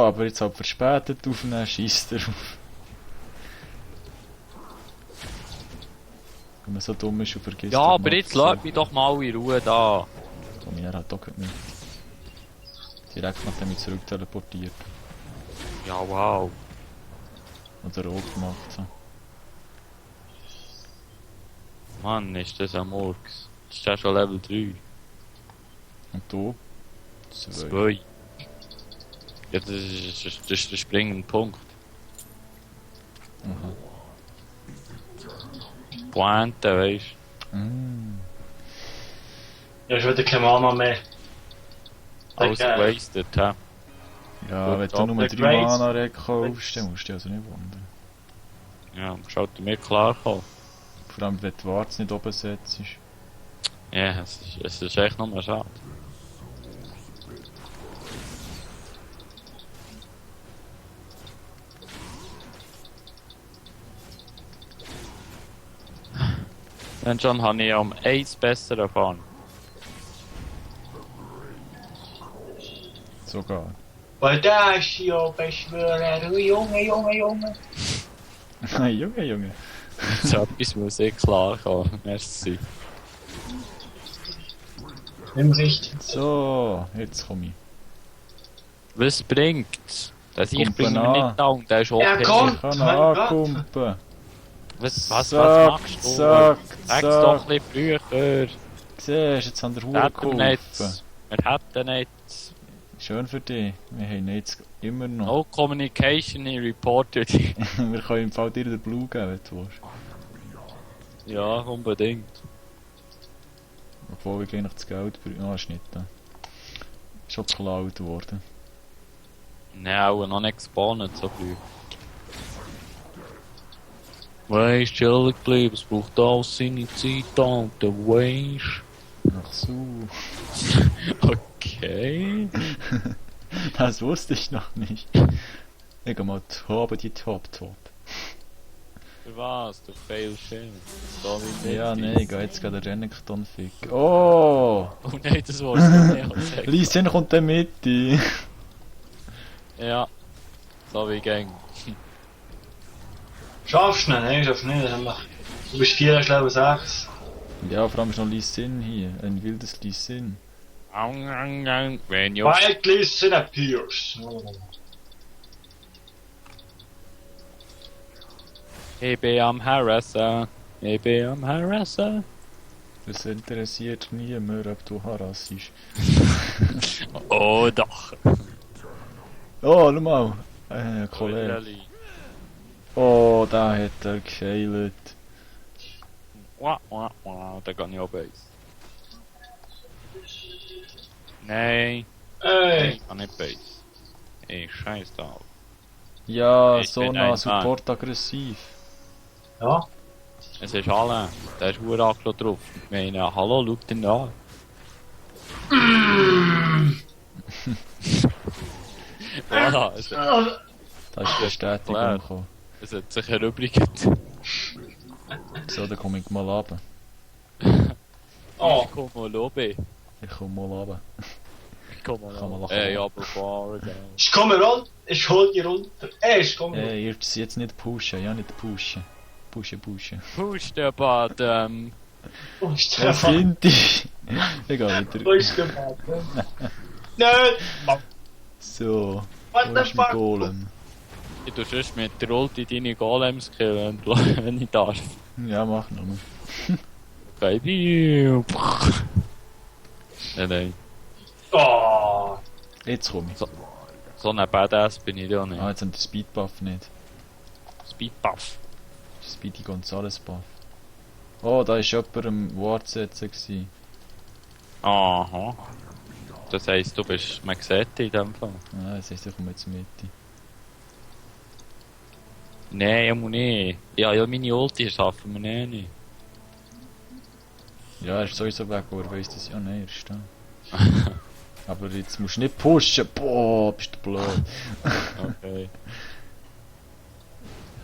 aber jetzt halt verspätet aufnehmen, scheiss drauf. Wenn man so dumm ist und vergisst... Ja, aber jetzt lasst mich doch mal in Ruhe da. Komm, er hat doch mit. Direkt nachdem ich zurück teleportiert. Ja, wow. Oder rot gemacht. So. Mann, ist das am Murks. Das ist ja schon Level 3. Und du? 2. Ja, das ist der springende Punkt. Aha. Pointe, weisst Ja, ist wieder kein Mana mehr. Alles wasted, hä? Ja, wenn du nur der 3 Great- Mana kaufst, dann musst du dich also nicht wundern. Ja, schaut mir klar kommen. Vor allem, wenn die Warze nicht oben setzt. Ja, es ist echt nochmal schade. Wenn schon, habe ich um eins besser erfahren. Sogar. Weil da ist ja Beschwörer, du Junge. Junge. So etwas muss ich klar kommen. Merci. Nimm Sicht. So, jetzt komme ich. Was bringt's? Das ich Kumpen bringe mir an. nicht down, der ist okay. Ja, komm. Ich kann ihn mein Gott. ankumpen. Was Zack, machst du? zack, Sag's doch zack. ein bisschen früher. Siehst du, jetzt haben wir Wir Huren hätten geholfen. nicht. Wir hätten nicht. Schön für dich. Wir haben ihn jetzt immer noch. No communication, ich reported. Wir können im Fall dir den Blue geben, wenn du willst. Ja, unbedingt. Obwohl ich eigentlich das Geld brauche. Ah, ist nicht da. Schon geklaut worden. Nein, auch noch nicht gespawnt, so früh. Weisst, chillig bleiben, es braucht alles seine Zeit, Alter, weisst. Ach so. Okay. Das wusste ich noch nicht. Ich geh mal die Top. Für was? Du failst hin. So wie Ja, nicht. nein, ich geh jetzt gerade den Renekton ficken. Oh! Oh nein, das wolltest du nicht sagen. Lee Sin kommt dann mit. Ja. So wie gang. Schaffst du nicht, nein, schaffst du nicht. Du bist 4, ich glaube 6. Ja, vor allem ist noch Lee Sin hier. Ein wildes Lee Sin. Wenn you... Wildly Sin appears. Ich bin am Harassen. Ich bin am Harassen. Das interessiert niemand, ob du harassisch. Oh doch. Oh, schau mal. Kollege. Lali. Oh, da hat er geheilt. Wah, da kann ich auch Base. Nein, Ey, ich kann nicht Base. Ey, scheiß drauf. Ja, Ich so bin nah ein Support aggressiv. ja. Es ist alle. Der ist Uraklo drauf. Ich meine, hallo, schau den an. Voilà, Da ist die Bestätigung Klar. gekommen. es hat sich erübrigt. So, dann komme ich mal runter. Oh, Ich komme mal Lobby. Ich komme mal runter. Ich komme mal Kann man Lobby. lachen. Ey, aber fahren, gell. ich komme runter, ich hol die runter. Ey, ich komme. Jetzt nicht pushen, ja nicht pushen. Pushen. Push the button. Wo ist Wo der Mann? sind die? Ich geh Wo wieder. ist der Mann? Nein! So, What wo the ist mein fuck? Golem? Ich tu sonst mit der Ulti deine Golems killen, wenn ich darf. Ja, mach nochmal. Baby. Nein. Oh, Jetzt komme ich. So ein Badass bin ich ja Ah, nicht. jetzt haben die Speed Buff nicht. Speed Buff. Speedy Gonzales Buff. Oh, da war jemand am Ward setzen gewesen. Aha. Das heisst, du bist, man sieht dich in dem Fall. Ah, das heisst, ich komme jetzt mit. Nein, ich muss nicht. Ja, meine Ulti schaffen wir nicht. Ja, er ist sowieso weg, aber er weiss das ja nicht, er ist da. Aber jetzt musst du nicht pushen. Boah, bist du blöd. Okay.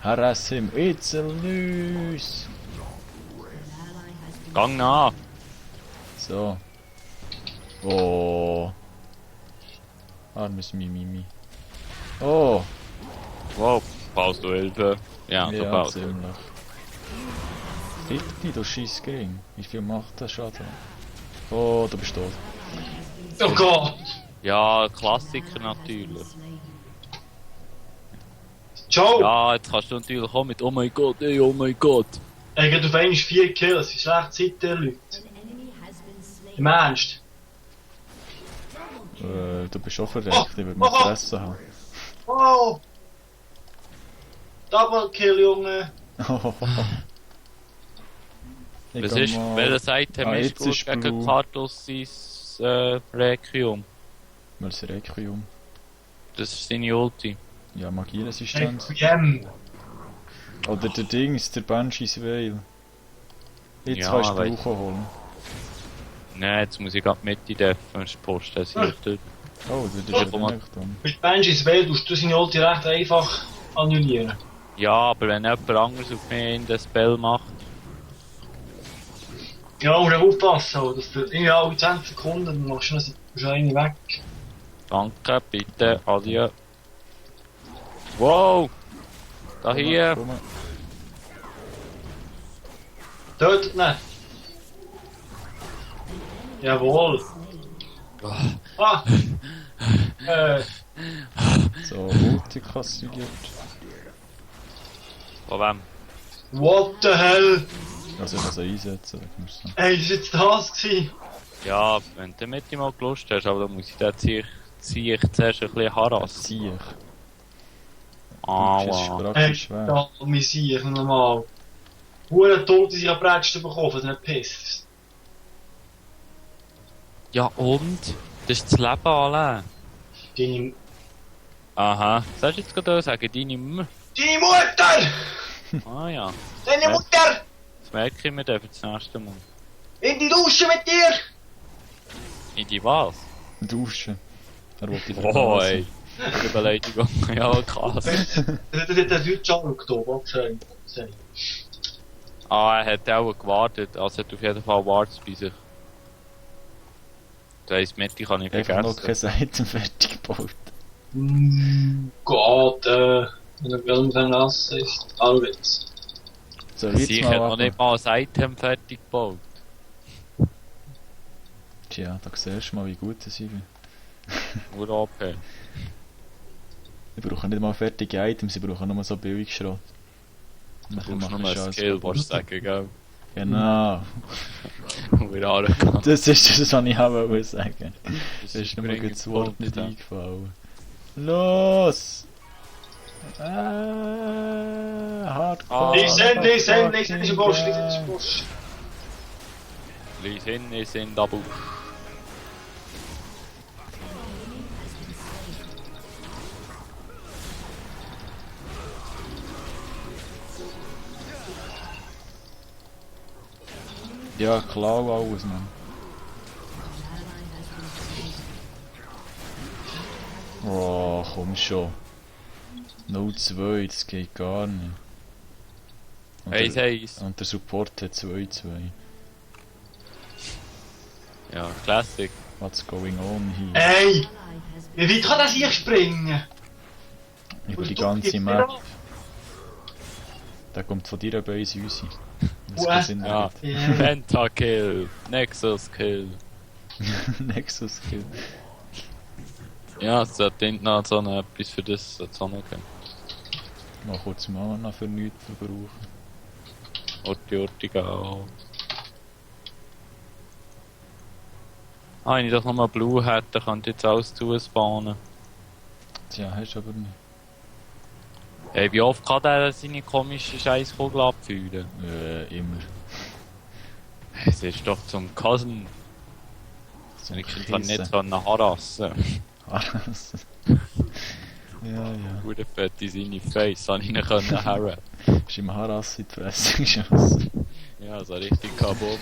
Harass him, it's a loose. Gang nach. So. Oh. Armes Mimimi. Oh! Wow, brauchst du Hilfe? Ja, so Ja, brauchst du. ziemlich. Fick dich, du scheiß Gering. Wie viel macht das Schaden? Oh, du bist tot. Oh Gott! Ja, Klassiker natürlich. Ciao! Ja, jetzt kannst du natürlich auch mit Oh mein Gott, ey, oh mein Gott. Er geht auf einmal 4 Kills. Das ist echt Zeit der Leute. Im Ernst? Du bist schon verreckt, ich würde mal Fresse haben. Oh! Double Kill, Junge! Ich Was geh ist, mal- welches Item ist jetzt gut ist gegen Blue. Kartus sein Requiem? Welches Requiem? Das ist seine Ulti. Ja, Magieresistenz. Requiem! Oder der Dings, der Banshee's Veil. Jetzt Ja, kannst du weiss. Blue holen. Nein, jetzt muss ich gerade mit die Defen, sonst posten sie Ah. dort. Oh, das ist komm ja mal. nicht dumm. Mit Banshee's Veil tust du seine Ulti recht einfach annullieren. Ja, aber wenn jemand anderes auf mich in den Spell macht, Ja, musst du aufpassen, aber dass du irgendwie alle 20 Sekunden dann machst du noch eine weg. danke, bitte, adieu. Wow! Da hier! Komm mal. Tötet nicht! Jawohl! Ah! So, Ulti kassiert. Von wem? What the hell? Also ich kann sie einsetzen, da kannst du sagen. Ey, das war jetzt das gewesen. Ja, wenn du mit ihm mal gelust hast, aber dann muss ich den zieh ich zuerst ein bisschen harassen. Zieh ich. Das ist Aua. praktisch Ey, schwer. da, mir sehe ich nochmal. Hure tot ist ihre Brätste bekommen, von diesen Piss. Ja und? Das ist das Leben allein. Deine Aha. Sollst du jetzt gerade sagen, deine Mutter! Ah ja. Deine Ja. Mutter! Das merke ich mir dann für das nächste Mal. In die Dusche mit dir! In die was? Duschen. Er wollte die Oh ey. Die Beleidigung. Ja, krass. Das hat der Deutsche angeschaut, was Ah, er hat auch gewartet. Also er hat auf jeden Fall Warts bei sich. Das heisst, Metti kann ich Einfach noch vergessen. kein Item fertig gebaut. Gott, wenn er will mit einem Nass ist, allwitz. So, jetzt Ich mal hätte noch warten. nicht mal ein Item fertig gebaut. Tja, da siehst du mal, wie gut ich bin. Nur AP. Ich brauche nicht mal fertige Items, ich brauche nur so billig Schrott. Du brauchst nur ein Skill, willst du sagen, gell? Genau. Nur arrogant. Das ist das, was ich auch wollte sagen. Das Das ist nur bringt das Wort nicht Punkte. eingefallen. Los! Hardcore. Lesen, ist ein Busch, lesen, ist ein Busch. Lies hin, ist in der Busch. Ja, klau alles, Mann. Oh, komm schon. 0-2, das geht gar nicht. Und der, 1-1. und der Support hat 2-2. Ja, Classic. What's going on hier? Ey! Wie weit kann das hier springen? Über die ganze Map. Der kommt von dir Base raus. Das What? Sinn Ja. Ja. Pentakill. Nexus Kill. Nexus Kill. Ja, es sollte hinten noch so etwas für das so noch geben. Mal kurz Mana für nichts verbrauchen. Orti gehen. Ah, wenn ich doch nochmal Blue hätte, könnte ich jetzt alles zuspawnen. Tja, hast du aber nicht. Hey, wie oft kann der seine komische Scheißkugel abfeuern? Immer. Es ist doch zum Cousin. Zum Ich kann nicht Kissen. so einen harassen. Alles. Ja. Gute Fett in seine Face, habe ich nicht können herren. Ist im Harass in die Fresse geschossen. Ja, so richtig kaputt.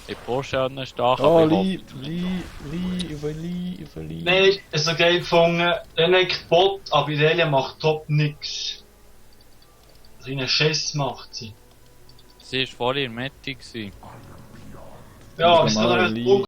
Ich pushe an einen Stach, Oh, aber ich Lee. Nein, es ist geil gefunden. Renek Bot, aber Irelia macht top nix. So einen Schiss macht sie. sie war vorhin in der Mitte. Ja, wir sind Normale noch Lee.